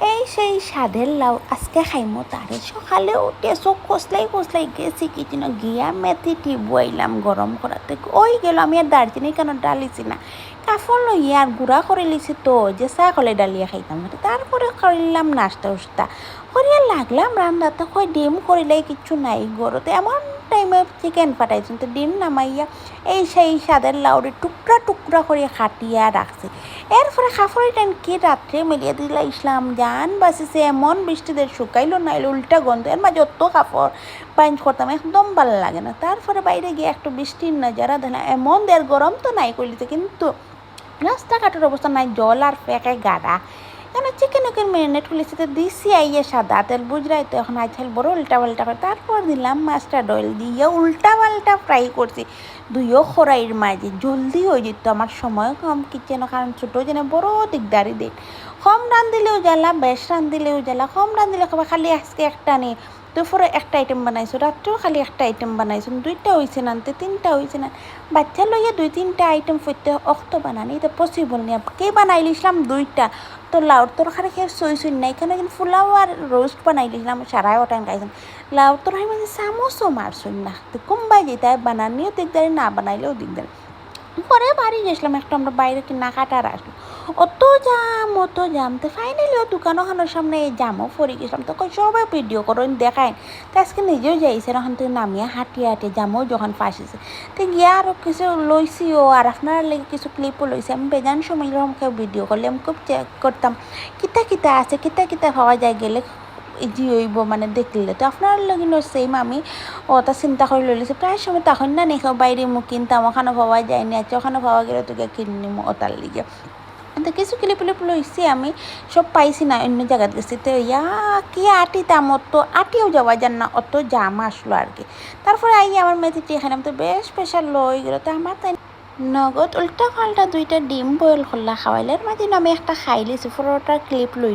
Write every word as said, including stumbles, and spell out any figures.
এই সেই স্বাদের লাউ, আজকে খাইমু তারে। সকালে উঠে চোখ কসলাই কসলাই গেছি কিচেনো, গিয়া মেথি tea বওয়াইলাম গরম করাতে। ওই গেল, আমি আর দারচিনি কেন ডালিছি না, কাপড় লইয়া আর গুড়া করিলিছি তো, যে চা কলে ডালিয়া খাইতাম। তারপরে করিলাম নাস্তা উস্তা, করিয়া লাগলাম রান্নাতে। কই ডিম করিলাই কিচ্ছু নাই ঘরতে, এমন টাইমে চিকেন পাঠাইছইন, তো ডিম নামাইয়া এই সেই স্বাদের লাউরে টুকরা টুকরা করি কাটিয়া রাখছি। এরপরে কাপড় ইটান কি রাত্রে মেলিয়া দিলাইছলাম, জান বাঁচিছে। এমন বৃষ্টি দের, শুকাইলো নাইলে উল্টা গন্ধ, এর মাঝে অত কাপড় বাইঞ্জ করতাম, একদম ভালা লাগে না। তারপরে বাইরে গিয়া একটু বৃষ্টির নজারা দেখলাম, এমন দের গরম তো নাই কইলিতে, কিন্তু রাস্তাঘাটর অবস্থা নাই, জল আর ফেকে গাড়া। কেন চিকেন উকেন marinate করিলিছি, তো দিছি আইয়া সাদা তেল, বুঝরায় তো, এখন আজকাল বড় উল্টা পাল্টা করে। তারপর দিলাম mustard oil, দিয়া উল্টা পাল্টা fry করছি দুইও কড়াইর মাঝে। জলদি অই যেত, আমার সময় কম কিচেনো, কারণ ছোট জনে বড় দিকদারি দেয়। কম রান্ধিলেও জ্বালা, বেশ রান্ধিলেও জ্বালা। কম রান্ধিলে কইবা খালি আজকে একটা নি, দুপুরে একটা item বানাইছো, রাত্রেও খালি একটা item বানাইছো, দুইটা অইছে না, তে তিনটা অইছে না। বাচ্চা লইয়া দুই তিনটা item ফইতে অক্ত বানানি, ইতা possible নি। কে বানাইলিছলাম দুইটা, তো লাউর তরকারি খেয়ে সইছইন না, এখানে কিন্তু পোলাও আর roast বানাইলিছলাম, সারায় ওটাই খাইছইন। লাউর তরকারি মাঝে চামচও মারছইন না, তো কুম্বাই যেতায় বানানিও দিকদারি, না বানাইলেও দিকদারি। পরে বাড়ি গেছিলাম, একটু আমরা বাইরে কিনা কাটার আসলো, অত জাম, অত জাম। তো finally ও দোকান ওখানোর সামনে এই জামও পড়ি গেছিলাম, তো কই সবাই ভিডিও করইন, দেখাইন। তো আজকে নিজেও যাইছে, ওখান থেকে নামিয়া হাঁটিয়া হাঁটিয়া জামও যখন ফাঁসিছে, তো গিয়া আরও কিছু লইছি ও, আর আপনারার লাগি কিছু ক্লিপও লইছি। আমি বেজান সময় এরকম কেউ ভিডিও করলে আমি খুব চেক করতাম কিতা কিতা আছে, কিতা কিতা পাওয়া যায়, গেলে ইজি অইবো মানে দেখলে। তো আপনারার লাগিনও সেম, আমি ওটা চিন্তা করি লইলিছি। প্রায় সময় তখন না নেই বাইরে মুখ কিনতাম, ওখানো পাওয়া যায়নি, আচ্ছা ওখানো পাওয়া গেলে তো গিয়া কিনিমু ওটার লিগে। তো কিছু ক্লিপ ক্লিপ লইছি আমি, সব পাইছি না, অন্য জাগাত গেছি। তো ইয়া কি আটিতাম, অত আটিয়াও যাওয়া যার না, অত জাম আসলো আর কি। তারপরে আইয়া আমার মেথি tea খাইলাম, তো বেশ প্রেশার লো অই গেল। তো আমার তাই নগদ উল্টা পাল্টা দুইটা ডিম বয়েল করলা খাওয়াইলে, এর মাঝে আমি একটা খাইলিছি, পরোটার ক্লিপ লইল।